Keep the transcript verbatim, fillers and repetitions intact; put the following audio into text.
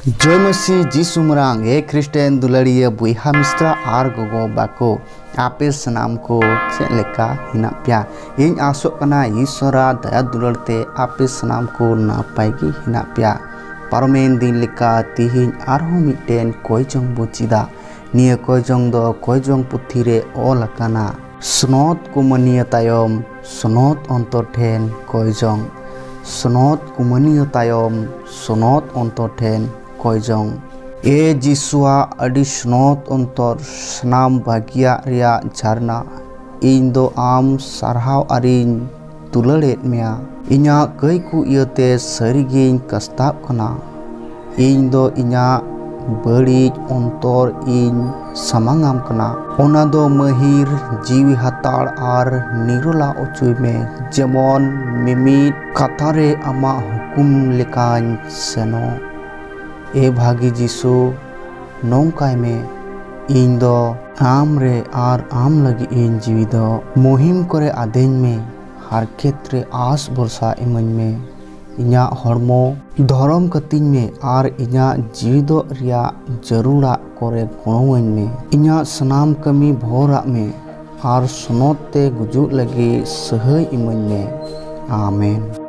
ᱡᱚᱭ ᱢᱟᱹᱥᱤ ᱡᱤᱥᱩ ᱢᱟᱨᱟᱝ᱾ ᱮ ᱠᱷᱨᱤᱥᱴᱟᱱ ᱫᱩᱞᱟᱹᱲᱤᱭᱟᱹ ᱵᱚᱭᱦᱟ ᱢᱤᱥᱨᱟ ᱟᱨ ᱜᱚᱜᱚ ᱵᱟᱠᱚ, ᱟᱯᱮ ᱥᱟᱱᱟᱢ ᱠᱚ ᱪᱮᱫ ᱞᱮᱠᱟ ᱦᱮᱱᱟᱜ ᱯᱮᱭᱟ? ᱤᱧ ᱟᱥᱚᱜ ᱠᱟᱱᱟ ᱤᱥᱚᱨᱟᱜ ᱫᱟᱭᱟ ᱫᱩᱞᱟᱹᱲ ᱛᱮ ᱟᱯᱮ ᱥᱟᱱᱟᱢ ᱠᱚ ᱱᱟᱯᱟᱭ ᱜᱮ ᱦᱮᱱᱟᱜ ᱯᱮᱭᱟ᱾ ᱯᱟᱨᱚᱢᱮᱱ ᱫᱤᱱ ᱞᱮᱠᱟ ᱛᱤᱦᱤᱧ ᱟᱨᱦᱚᱸ ᱢᱤᱫᱴᱮᱱ ᱠᱚᱭᱡᱚᱝ ᱵᱚ ᱪᱮᱫᱟ᱾ ᱱᱤᱭᱟᱹ ᱠᱚᱭᱡᱚᱝ ᱫᱚ ᱠᱚᱭᱡᱚᱝ ᱯᱩᱛᱷᱤ ᱨᱮ ᱚᱞ ᱟᱠᱟᱱᱟ᱾ ᱥᱚᱱᱚᱛ ᱠᱚ ᱢᱟᱹᱱᱤᱭᱟᱹ ᱛᱟᱭᱚᱢ ᱥᱚᱱᱚᱛ ᱚᱱᱛᱚᱨ ᱴᱷᱮᱱ ᱠᱚᱭᱡᱚᱝ᱾ ᱥᱚᱱᱚᱛ ᱠᱚ ᱢᱟᱹᱱᱤᱭᱟᱹ ᱛᱟᱭᱚᱢ ᱥᱚᱱᱚᱛ ᱚᱱᱛᱚᱨ ᱴᱷᱮᱱ ᱠᱚᱭᱡᱚᱝ᱾ ᱮ ᱡᱤᱥᱩᱣᱟᱜ ᱟᱹᱰᱤ ᱥᱚᱱᱚᱛ ᱚᱱᱛᱚᱨ ᱥᱟᱱᱟᱢ ᱵᱟᱹᱜᱤᱭᱟᱜ ᱨᱮᱭᱟᱜ ᱡᱷᱟᱨᱱᱟ, ᱤᱧ ᱫᱚ ᱟᱢ ᱥᱟᱨᱦᱟᱣ ᱟᱨᱤᱧ ᱫᱩᱞᱟᱹᱲᱮᱫ ᱢᱮᱭᱟ᱾ ᱤᱧᱟᱹᱜ ᱠᱟᱹᱭ ᱠᱚ ᱤᱭᱟᱹᱛᱮ ᱥᱟᱹᱨᱤᱜᱤᱧ ᱠᱟᱥᱛᱟᱵ ᱠᱟᱱᱟ᱾ ᱤᱧ ᱫᱚ ᱤᱧᱟᱹᱜ ᱵᱟᱹᱲᱤᱡ ᱚᱱᱛᱚᱨ ᱤᱧ ᱥᱟᱢᱟᱝᱟᱢ ᱠᱟᱱᱟ᱾ ᱚᱱᱟ ᱫᱚ ᱢᱟᱹᱦᱤᱨ, ᱡᱤᱣᱤ ᱦᱟᱛᱟᱲ ᱟᱨ ᱱᱤᱨᱚᱞᱟ ᱚᱪᱚᱭ ᱢᱮ, ᱡᱮᱢᱚᱱ ᱢᱤᱢᱤᱫ ᱠᱟᱛᱷᱟ ᱨᱮ ᱟᱢᱟᱜ ᱦᱩᱠᱩᱢ ᱞᱮᱠᱟᱧ ᱥᱮᱱᱚᱜ᱾ ᱮ ᱵᱷᱟᱹᱜᱤ ᱡᱤᱥᱩ, ᱱᱚᱝᱠᱟᱭ ᱢᱮ, ᱤᱧ ᱫᱚ ᱟᱢ ᱨᱮ ᱟᱨ ᱟᱢ ᱞᱟᱹᱜᱤᱫ ᱤᱧ ᱡᱤᱣᱤ ᱫᱚ᱾ ᱢᱩᱦᱤᱢ ᱠᱚᱨᱮ ᱟᱫᱮᱧ ᱢᱮ, ᱦᱟᱨᱠᱮᱛ ᱨᱮ ᱟᱸᱥ ᱵᱷᱚᱨᱥᱟ ᱤᱢᱟᱹᱧ ᱢᱮ᱾ ᱤᱧᱟᱹᱜ ᱦᱚᱲᱢᱚ ᱫᱷᱚᱨᱚᱢ ᱠᱟᱹᱛᱤᱧ ᱢᱮ ᱟᱨ ᱤᱧᱟᱹᱜ ᱡᱤᱣᱤ ᱫᱚ ᱨᱮᱭᱟᱜ ᱡᱟᱹᱨᱩᱲᱟᱜ ᱠᱚᱨᱮ ᱜᱚᱲᱚᱣᱟᱹᱧ ᱢᱮ᱾ ᱤᱧᱟᱹᱜ ᱥᱟᱱᱟᱢ ᱠᱟᱹᱢᱤ ᱵᱷᱳᱨᱟᱜ ᱢᱮ ᱟᱨ ᱥᱚᱱᱚᱛ ᱛᱮ ᱜᱩᱡᱩᱜ ᱞᱟᱹᱜᱤᱫ ᱥᱟᱹᱦᱟᱹᱭ ᱤᱢᱟᱹᱧ ᱢᱮ᱾ ᱟᱢᱮᱱ᱾